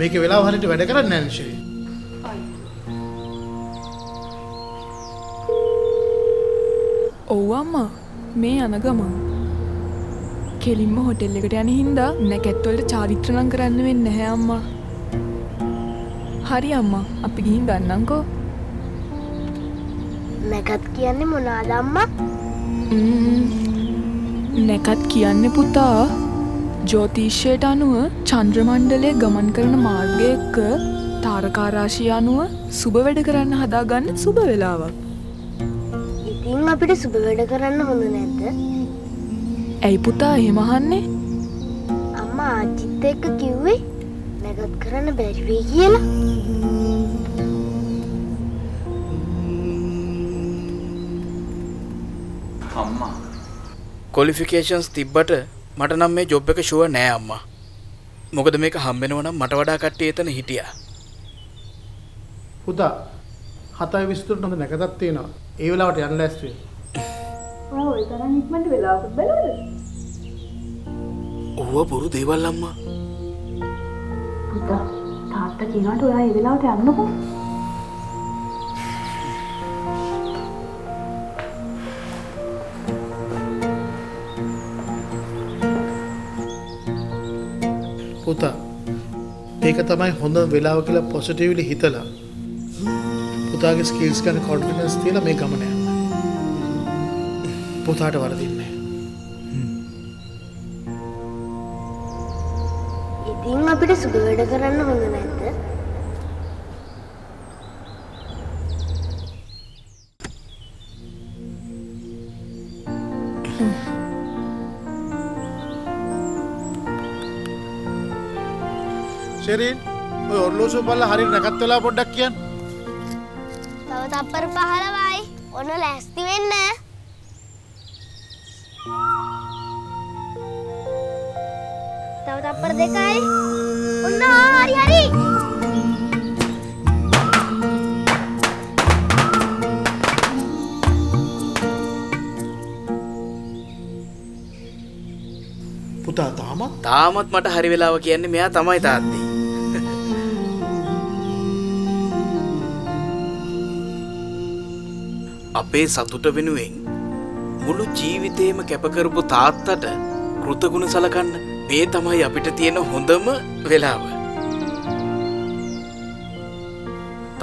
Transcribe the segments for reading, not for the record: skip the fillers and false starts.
මේකේ වෙලාව හරියට වැඩ කරන්නේ නැහැ නේ ශරීන්. ඔව් අම්මා මේ යන ගමන් කෙලින්ම හොටෙල් එකට යන හින්දා නැකත් වලට චාරිත්‍ර නම් කරන්න වෙන්නේ නැහැ අම්මා. හරි අම්මා අපි ගිහින් ගන්නම්කෝ. නැකත් කියන්නේ මොනවාද අම්මා? නැකත් කියන්නේ පුතා ජ්‍යොතිෂයට අනුව චන්ද්‍ර මණ්ඩලය ගමන් කරන මාර්ගය එක්ක තාරකා රාශිය අනුව සුබ වැඩ කරන්න හදාගන්න සුබ වෙලාවක්. ඉතින් අපිට සුබ වැඩ කරන්න හොඳ නැද්ද? ඇයි පුතා එහෙම අහන්නේ? අම්මා ආච්චිත් එක්ක කිව්වේ නැකත් කරන්න බැරි වෙයි කියලා. අම්මා ක්වොලිෆිකේෂන්ස් තිබ්බට මට නම් මේ ජොබ් එක ෂුවර් නෑ අම්මා. මොකද මේක හම්බෙනව නම් මට වඩා කට්ටිය එතන හිටියා. පුතා 7:23ට හොඳ නැකතක් තියෙනවා. ඒ වෙලාවට යන්න ලෑස්ති වෙන්න. ඔයා ඔය තරම් ඉක්මනට වෙලාවකුත් බැලුවද? ඔව්ව බොරු දේවල් අම්මා. පුතා තාත්තා කියනවාට ඔයා ඒ වෙලාවට යන්නකෝ. පුතා මේක තමයි හොඳ වෙලාව කියලා පොසිටිව්ලි හිතලා පුතාගේ ස්කිල්ස් ගැන කොන්ෆිඩන්ස් තියලා මේ ගමන යන්න. පුතාට වරදින්නේ නැහැ. ඉතින් අපිට සුබ වැඩ කරන්න හොඳ නැද්ද? ශරීන් ඔය ඔර්ලෝසුව බලලා හරියට නැකත් වෙලා පොඩ්ඩක් කියන්න. තව තප්පර 15යි. ඔන්න ලෑස්ති වෙන්න. තව තප්පර 2යි. ඔන්න හරි හරි. පුතා තාමත් මට හරි වෙලාව කියන්නේ මෙයා තමයි තාත්තේ. අපේ සතුට වෙනුවෙන් මුළු ජීවිතේම කැප කරපු තාත්තට කෘතගුණ සලකන්න මේ තමයි අපිට තියෙන හොඳම වෙලාව.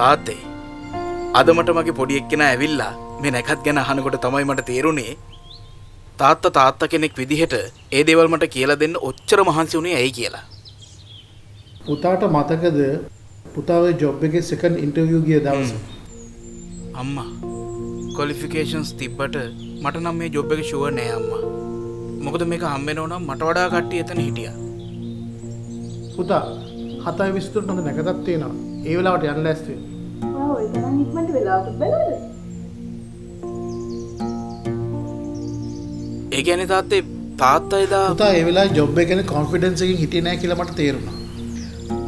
තාත්තේ අද මට මගේ පොඩි එක්කෙනා ඇවිල්ලා මේ නැකත් ගැන අහනකොට තමයි මට තේරුනේ තාත්තා තාත්තා කෙනෙක් විදිහට ඒ දේවල් මට කියලා දෙන්න ඔච්චර මහන්සි වුණේ ඇයි කියලා. පුතාට මතකද පුතා ඔය ජොබ් එකේ සෙකන්ඩ් ඉන්ටර්විව් ගිය දවස? අම්මා ක්වොලිෆිකේෂන්ස් තිබ්බට මට නම් මේ ජොබ් එක ෂුවර් නෑ අම්මා. මොකද මේක හම්බ වෙනව නම් මට වඩා කට්ටිය එතන හිටියා. පුතා 7:23ට හොඳ නැකතක් තියෙනවා. ඒ වෙලාවට යන්න ලෑස්ති වෙන්න. ඔයා ඔය තරම් ඉක්මනට වෙලාවකුත් බැලුවද? ඒ කියන්නේ තාත්තේ තාත්තා එදා පුතා ඒ වෙලාවේ ජොබ් එක ගැන කොන්ෆිඩන්ස් එකකින් හිටියේ නෑ කියලා මට තේරුණා.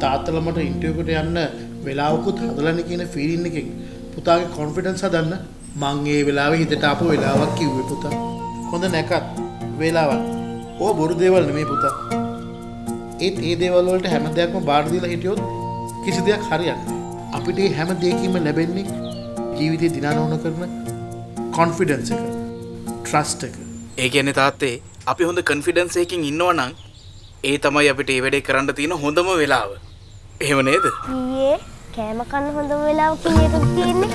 තාත්තලා මට ඉන්ටර්විව් එකට යන්න වෙලාවකුත් හදලානේ කියන ෆීලිං එකෙන් පුතාගේ කොන්ෆිඩන්ස් හදන්න මං ඒ වෙලාවේ හිතට ආපු වෙලාවක් කිව්වේ පුතා. හොඳ නැකත් වෙලාවක්. ඕ බොරු දේවල් නෙමෙයි පුතා. ඒත් ඒ දේවල් වලට හැම දෙයක්ම බාර දීලා හිටියොත් කිසි දෙයක් හරියන්නේ නැහැ. අපිට මේ හැම දෙයකින්ම ලැබෙන්නේ ජීවිතේ දිනන ඕන කරන කොන්ෆිඩන්ස් එක, ට්‍රස්ට් එක. ඒ කියන්නේ තාත්තේ අපි හොඳ කොන්ෆිඩන්ස් එකකින් ඉන්නවා නම් ඒ තමයි අපිට මේ වැඩේ කරන්න තියෙන හොඳම වෙලාව. එහෙම නේද? ඊයේ කෑම කන්න හොඳම වෙලාව කීයකද තියෙන්නේ?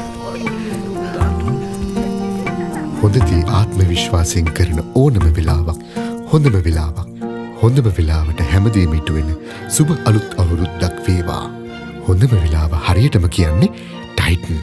හොඳදී ආත්ම විශ්වාසයෙන් කරන ඕනම වෙලාවක් හොඳම වෙලාවක් හොඳම වෙලාවට හැමදේම ඉටු වෙන සුබ අලුත් අවුරුද්දක් වේවා. හොඳම වෙලාව හරියටම කියන්නේ ටයිටන්.